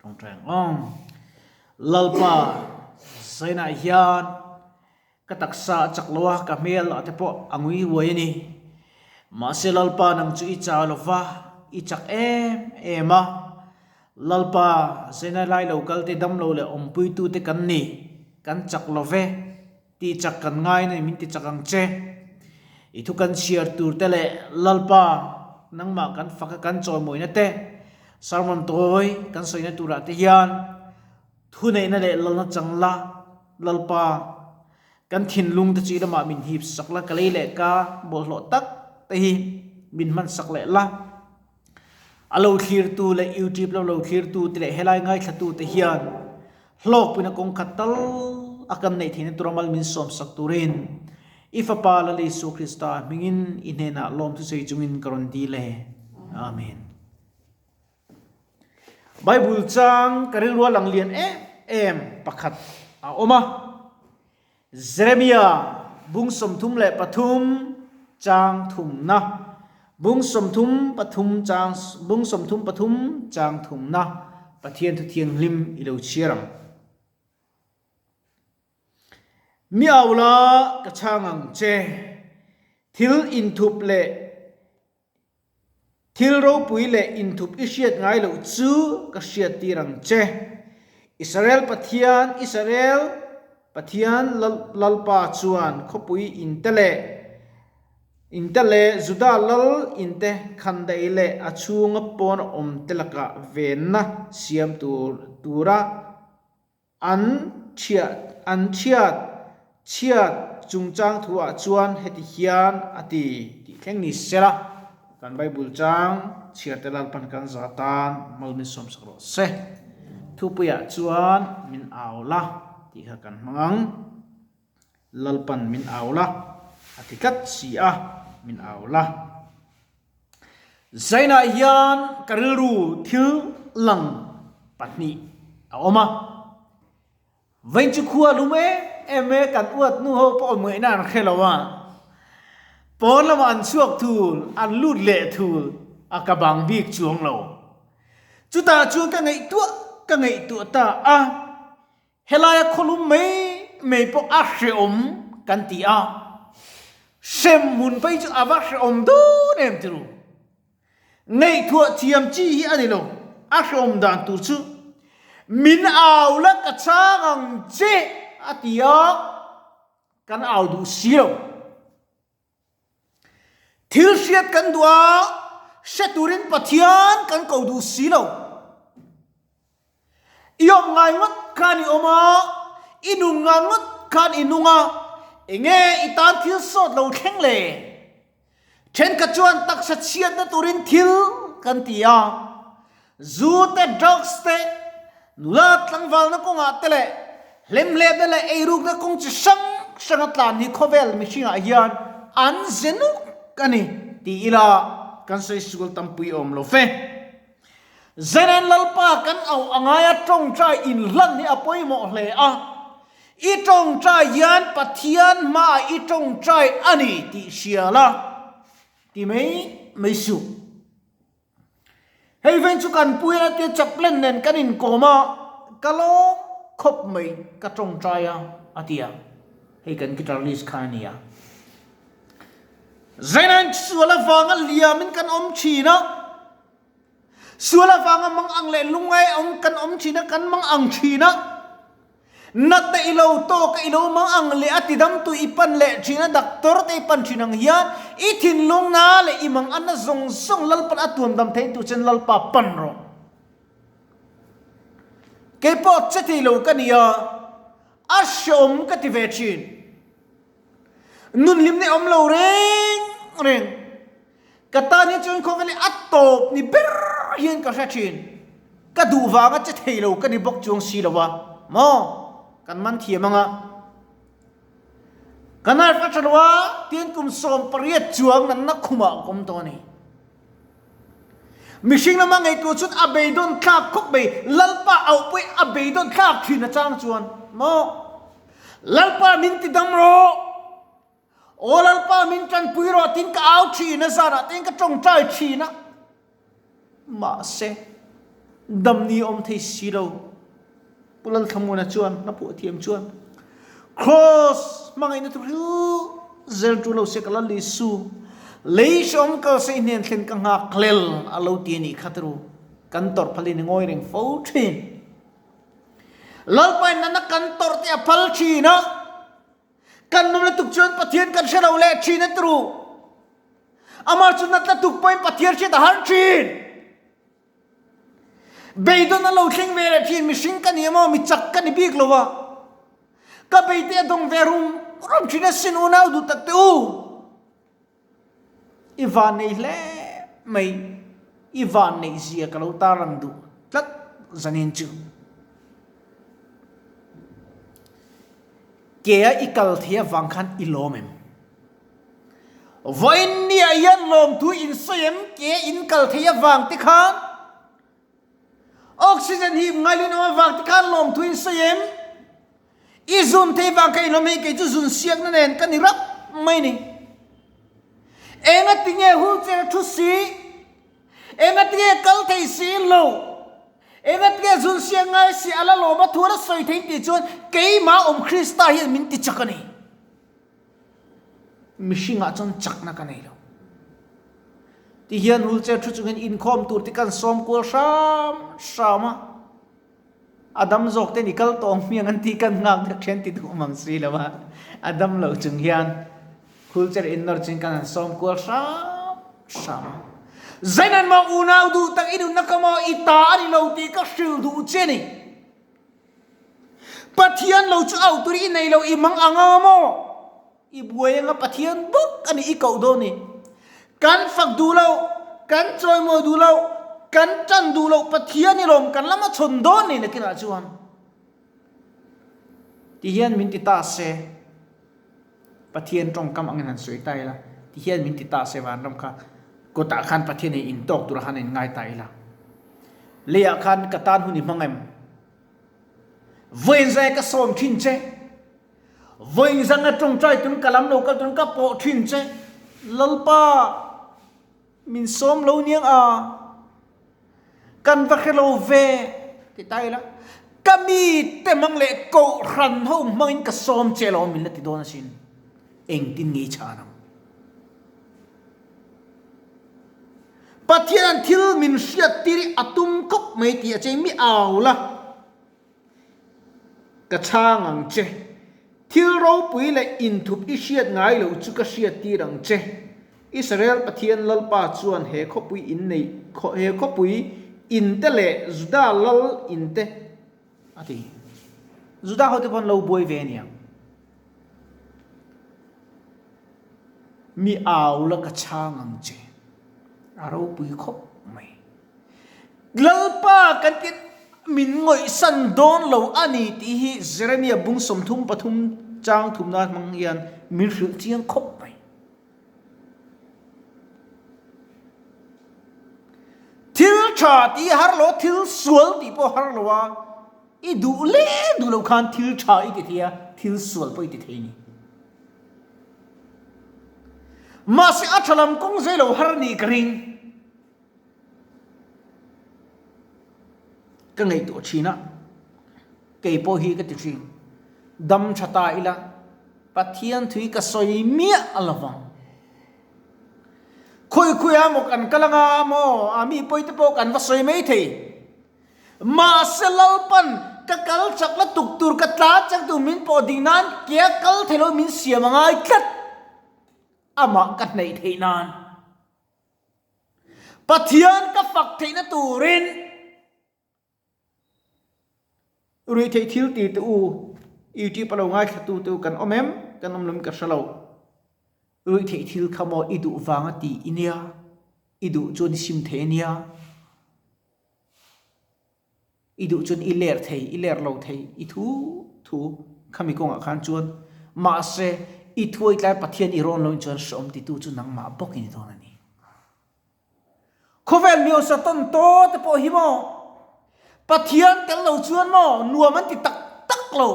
Tawngtai ang aw. Lalpa zainah hian ka taksa a chak lo a, ka hmel ah te pawh a ngui huai a ni. Mahse Lalpa nang chu i chau lo va, i chak em em a. Lalpa zaina lai lo kal te damlo leh awmpuitu te kan ni, kan chak lo ve. Tih chak kan ngai na min ti chak ang che. I thu kan chhiar tur te leh Lalpa nangmah kan fak a kan chawimawina te, sermon tawi kan sawina turah te hian thuneihna leh lalna chang la, Lalpa kan thinlung te chu i lamah min hip sak la, ka lei leh ka bawlhhlawh tak te hi min hman sak leh la. A lo thlirtu leh YouTube lo lo thlirtu te leh helai ngaithlatu te hian hlawkpuina kawng khat tal a kan neih theihna tura mal min sawmsak turin i Fapa Lal Isua Krista hmingin i hnenah lawmthusawi chungin ka rawn dil e. Amen. Bible chang ka rilru a lang lian em em pakhat a awm a. Jeremia bung 33 chang thumna Bung 33 chang Bung 33 chang thumna Pathian thu thianghlim i lo chhiar ang. Mi au la ka chhang ang che. Thil inthup leh Thil ropui leh inthup i hriat ngai loh chu ka hriattir ang che. Israel Pathian, Israel Pathian Lalpa chuan khawpui inte leh inte leh Juda lal inte khandaih leh a chhunga pawn awmte lakah venna siam tur tura An chhiat an chhiat chhiat chungchang thuah chuan heti hian a ti tih thleng ni sela, kan Bible chang chhiar te Lalpan kan za tan mal min sawmsak rawh se. Thupuiah chuan min au la tih kha kan hmang ang. Lalpan min au la a ti tlat si a, min au la. Zainah hian ka rilru thil lang pahnih a awm a. Vain chu khua lum em em e, kan uat nu ho pawh awm ngaihna an hre lo a. Pawn lamah an chhuak thul, an lut leh thul a ka bang bik chuang lo. Chutah chuan ka ngaihtuah ka ngaihtuah ta a. Helaia khawlum mai mai pawh a hrehawm kan ti a, hrem hmun phei chu a va hrehawm dawn em ti ru. Ngaihtuah thiam chi hi a ni lo, a hrehawm dan tur chu min au la ka chhang ang che a ti a, kan au duh si lo. Thil hriat kan duh a, hre turin Pathian kan ko duh si lo. I awm ngai ngawt khan i awm a, i nun ngai ngawt khan i nung a, enge i tan thil sawt lo thleng le? Thenkhat chuan taksa chhiatna turin thil kan ti a, zu te, drugs te, nula tlangvalna kawngah te leh hlemhletna leh eirukna kawng chi hrang hranga tlan hi khawvel mihringah hian an ze nuk a ni ti ila kan sawi sual tampui awm lo fe. Zenen Lalpa kan auh a ngai a, tawngtai inhlan hi a pawimawh hle a, i tawngtai hian Pathian hmaah i tawngtai a ni tih hria la ti mai mai suh. Hei veng chu kan pui a tia chaplain nen kan inkawm a, ka lawm khawp mai ka tawngtai a a ti a, hei kan guitarist kha a ni a. Zainain sual avanga liamin kan awm thin a, sual avanga mang ang leh lungngai awm kan awm thin a, kan mang ang thin a, Natna i lo tawk a, i lo mang ang leh a tidamtu i pan leh thin a, doctor te i pan thin ang hian i thinlung na leh i mang anna zawng zawng Lalpan a tuam dam thei tur chuan Lalpa pan rawh. Keipawh che thei lo ka ni a, a hreawm ka ti ve thin. Nun hlimna i awm lo reng reng. Ka tan hi chuan khawvel hi a tawp ni ber hian ka hre thin. Ka duh vanga che thei lo ka ni bawk chuang si lo a, maw? Kan man thiam ang a. Ka nerve a tha lo a, tin kum 18 chuang nanna khumah ka awm tawh a ni. Mihring lama ngaihtuah chuan a beidawn thlak khawp mai, Lalpa auh pawhin a beidawn thlak thin a chang chuan, maw? Lalpa min ti dam rawh! Aw Lalpa min tanpui rawh tiin ka au thin a, zanah tiin ka tawngtai thin a. Mahse, Dam ni awm thei si lo. Pu Lalthlamuana chuan hla phuah thiam chuan, Kraws hmangaihna thu hril zel tu lo se ka Lal Isu, lei hrehawm kal se i hnen thlen ka nghak hlel a lo ti a nih kha turu kan tawrh phal in i ngawi reng fo thin. Lalpa in nana kan tawrh te a phal thin a, kan num lutuk chuan Pathian kan hre lo leh thin a turu. Amah chu natna tuk pawhin Pathian hriat a har thin. Beidawn a lo thleng ve leh thin, mihring ka ni emaw mi chak ka ni bik lo a, ka beite a dawng ve rum rum thin a sin unau duh tak teh u. I van nei hle mai, i van neih zia ka lo tarlang duh tlat zanin chu. Ke a i kal thei avang khan i lawm em? Vawiin nia hian lawmthu in sawi em ke in kal thei avang te khan oxygen hi ngailin awm avang te khan lawmthu in sawi em? I zun thei vang kha in awm hei kei chu zun siakna nen ka ni rap mai ni. Enga tinge wheelchair thu si? Enga tinge kal thei si lo? Enga tinge zun siak ngai si a la lawm a thu a la sawi thei tih chuan keimah awm Krista hian min ti chak a ni. Mihringah chuan chakna ka nei lo. Ti hian wheelchair thu chungin inkhawm tur te kan sawm kual hram hram a. A dam zawk te ni kal tawng hmiang an ti kan nghak deuh thian ti duh mang si lo a. A dam loh chung hian wheelchair in nawr chungin kan han sawm kual hram hram a. Zainan maw unau duh tak i nunna ka maw i ta a ni lo tih ka hrilh duh che ni. Pathian lo chu auh tur i nei lo i mang anga maw? I buai anga Pathian bawk a ni i koh dawn ni. Kan fak duh lo, kan chawimawi duh lo, kan tan duh lo Pathian i lawm kan lama chhawn dawn ni nakinah chuan. Ti hian min ti ta se. Pathian tawngkam angin han sawi ta ila, ti hian min ti ta se vanram kha kawtah khan Pathian in intawk tura khan a inngai ta ila. Leiah khan ka tan hun i hmang em? Vawiin zai ka sawm thin che, vawiin zanga tawngtai tun ka lam lo kal tun ka pawh thin che, Lalpa min sawm lo niang a, kan va hre lo ve ti ta ila, ka mi te hmang leh kohhran ho hmangin ka sawm che lo min la ti dawn asin, engtin nge i chhan ang? Pathian thil min hriat tir hi a tum khawp mai tih a cheng mi au la, ka chhang ang che. Thil ropui leh inthup i hriat ngai loh chu ka hriat tir ang che. Israel Pathian Lalpa chuan he khawpui in nei he khawpui in te leh Juda lal in te a ti. Juda hote pawh an lo buai ve aniang. Mi au la ka chhang ang che. A ropui khawp mai. Lalpa kan ti min ngawihsan dawn lo a ni tih hi Jeremia bung 33 chang thumna hmang hian min hrilh chiang khawp mai. Thil tha tih har lo, thil sual tih pawh har lo a, i duh leh duh loh khan thil tha i ti thei a, thil sual pawh i ti thei a ni. Mahse a tha lam kawng zai lo har nih ka ring. Ka ngaihtuah thin a, kei pawh hi ka ti thin. Dam tha ta ila, Pathian thui ka sawi miah a lo vang. Khawi khawi a maw kan kal anga maw, a mi pawi te pawh kan va sawi mai thei. Mahse Lalpan ka kal chak la tuk tur ka tla chak tur min pawh ding nan ke a kal thei lo min siam a ngai tlat. Amah ka hnaih theih nan. Pathian ka fak theihna turin ruihtheih thil ti te u YouTube a lo ngaithla tu te u kan awm em? Kan awm lo in ka hre lo. Ruihtheih thil kha maw i duh vanga ti i nia, i duh chuan i sim thei a nia. I duh chuan i ler thei, i ler lo thei, i thu thu khami kawngah khan chuan mahse i thuai tlai Pathian i rawn loin chuan hreawm titu chu nangmah bawk i ni dawn a ni. Khawvel miosa tawn taw te pawh hi maw Pathian tel lo chuan maw nuam an ti tak tak lo.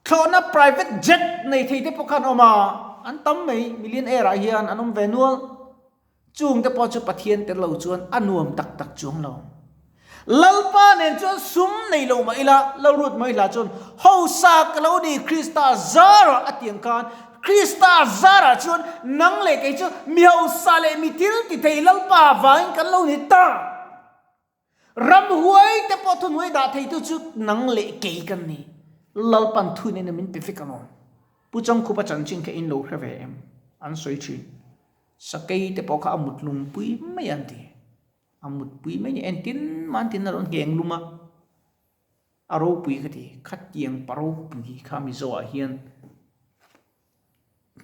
Thlawhna private jet nei thei te pawh khan awm a, an tam mai, millionaire ah hian an awm ve nual. Chung te pawh chu Pathian tel lo chuan a nuam tak tak chuang lo. Lalpa nen chuan sum nei lo mah ila, Lalruat mai hla chuan hausa ka lo ni Krista zarah a ti ang khan, Krista zarah chuan nang leh kei chu mi hausa leh mi thil ti thei Lalpa vangin kan lo ni ta. Ramhuai te pawh thuhnuai dah theitu chu nang leh kei kan ni. Lalpan thuneihna min pe vek alawm. Pu Changkhupa chanchin kha in lo hre ve em? An sawi thin. Sakei te pawh kha a mut lungpui mai an ti. A mutpui mai ni entin man tin a rawn ngheng lum a, a ropui ka ti, khatiang pa ropui kha Mizo ah hian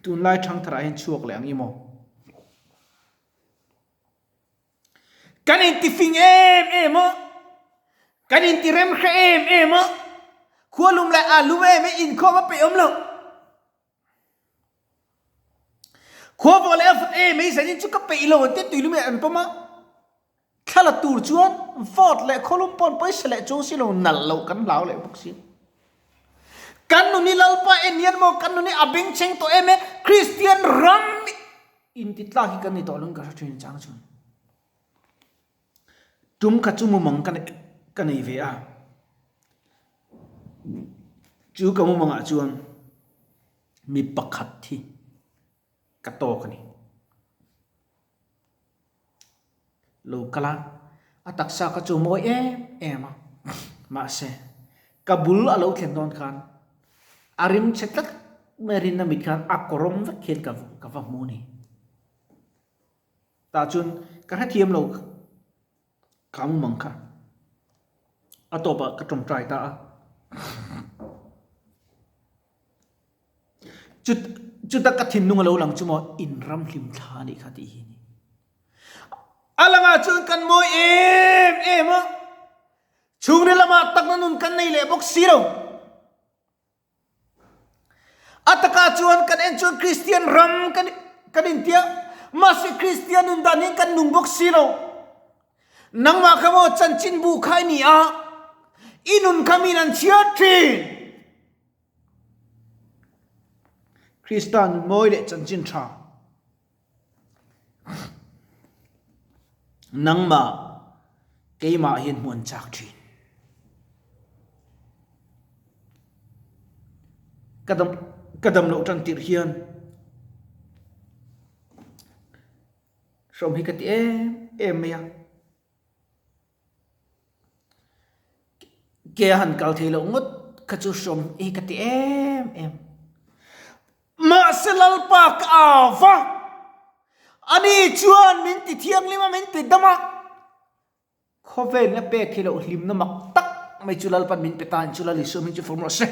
tunlai thangthar ah hian chhuak leh ang i maw? Kan inti fing em em a, kan inti remhre em em a, khualum leh a lum em em inkhawm a peih awm loh. Khua vawh leh a vut em mai zanin chu ka peih lo an tia tuilum hi an pawm a, thla la tur chuan vote leh khawlum pawn pawisa leh chuang si lo nalh loh kan hlau leh bawk si. Kan nun hi Lalpa en hian maw kan nun hi a bengchheng tawh em e, Kristian ram intitlak hi kan ni tawh lo in ka hre thin chang chuan. Tum kha chu mumang ka ka nei ve a, chu ka mumangah chuan mi pakhat hi ka tawk a ni. Lo kal a, a taksa kha chu mawi em em a, mahse ka bul a lo thlen dawn khan a rim chhe tlat mai a rinna mit khan a kawrawm vek hian ka va hmu a ni. Tah chuan ka hrethiam lo ka mumang kha a tawpah ka tawngtai ta a. Chut chuta ka thinlung a lo lang chu maw in ram hlim thla a nih kha tih hi a ni. A langah chuan kan mawi em em a, chhungril lamah takna nun kan nei leh bawk si lo. A takah chuan kan en chuan Kristian ram kan kan intia, mahse Kristian nun dan hian kan nung bawk si lo. Nangmah kha maw chanchinbu kha i ni a, i nun kha min an chhiar thin. Krista nun mawi leh chanchin tha. Nangmah keimah hian hmuh an chak thin. Ka dam ka dam loh tan tirh hian hrawm hi ka ti em em mai a. Ke a han kal thei loh ngawt kha chu hrawm hi ka ti em em. Mahse Lalpa ka au va, ani chuan min ti thianghlim a, min ti dam a. Khawvelin a pek hi loh hlimna mak tak mai chu Lalpan min pe ta in chu Lal Isua hming chu fawm rawh se.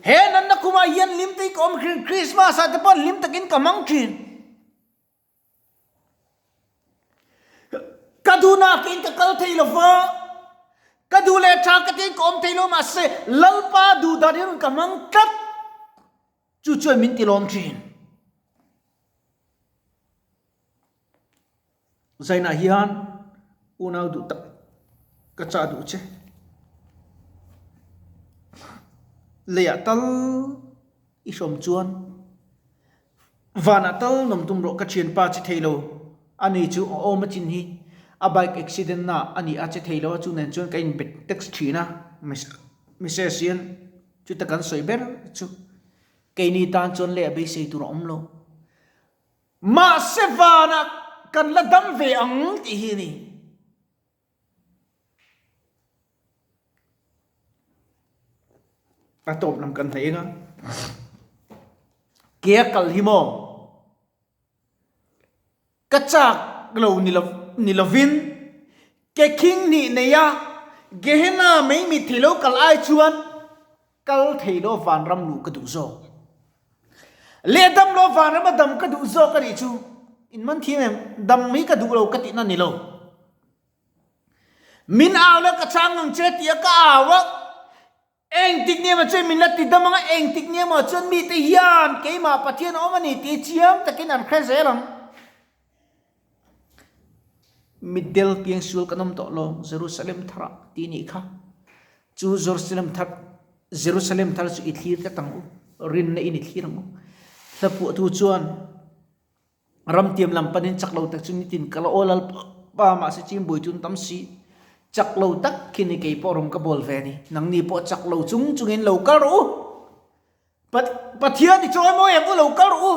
He nanna kumah hian hlim te hi ka awm thin, Krismas ah te pawh hlim takin ka hmang thin. Ka duhna kein ka kal thei lo va, ka duh leh tha ka tiin ka awm thei lo mahse Lalpa duh dan hi rawn ka hmang tlat. Chu chuan min tilawm thin. Zainah hian unau duh tak ka chah duh che. Leiah tal i hrawm chuan Vanah tal nawm tum rawh ka thianpa che thei lo a ni chu a awm a chin hi a bike accident na a ni a che thei lo a chu nen chuan ka in bet text thin a message hian chuta kan sawi ber chu keini tan chuan leh a beisei tur a awm lo mahse vanah kan la dam ve ang tih hi a ni. A tawp lam kan hnaih eng a, ke a kal hi maw ka chak lo ni lo ni lovin ke khing hnih nei a Gehenna mei mit thei lo kal ai chuan kal thei lo vanram luh ka duh zawk. Leh dam lo vanram a dam ka duh zawk a nih chu in man thiam em dam hi ka duh lo ka tihna ni lo. Min au la ka chhang ang che tih a ka au a, engtik ni emaw chuan min la ti dam ang a, engtik ni emaw chuan mite hian keimah Pathian a awm a ni tih chiang takin an hre zel ang. Mitdel piangsual kan awm tawh lo Jerusalem tharah tih nih kha. Chu Jerusalem thar Jerusalem thar chu i thlir tlat ang u, rinna in i thlir ang u. Hlapuahtu chuan Ramtiam lam panin chak lo tak chu nitin ka la awl al pa mahse chim buai chu an tam si. Chak lo tak khi ni kei pawh rawng ka bawl ve a ni. Nangni pawh chak lo chung chungin lo kal rawh u. Pathian i chawimawi ang u, lo kal rawh u.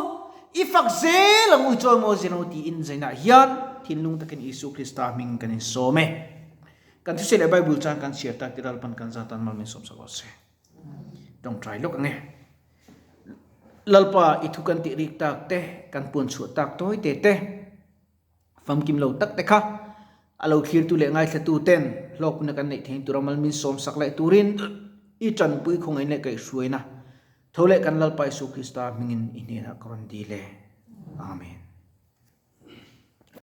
I fak zel ang u, i chawimawi zel ang u tiin zainah hian thinlung takin Isu Krista hming kan insawm e. Kan thusei leh Bible chuan kan chhiar tak ti Lalpan kan zatan mal min sawmsak rawh se. Tawngtai lawk ang e. Lalpa i thu kan tih rik tak te, kan puan chhuah tak tawi te te, famkim lo tak te kha a lo thlirtu leh ngaithlatu ten hlawkna kan neih theih tura mal min sawmsak leh turin i tanpui khawngaih leh kaihhruaina tho leh kan Lalpa Isu Krista hmingin i hnenah ka rawn dil e. Amen.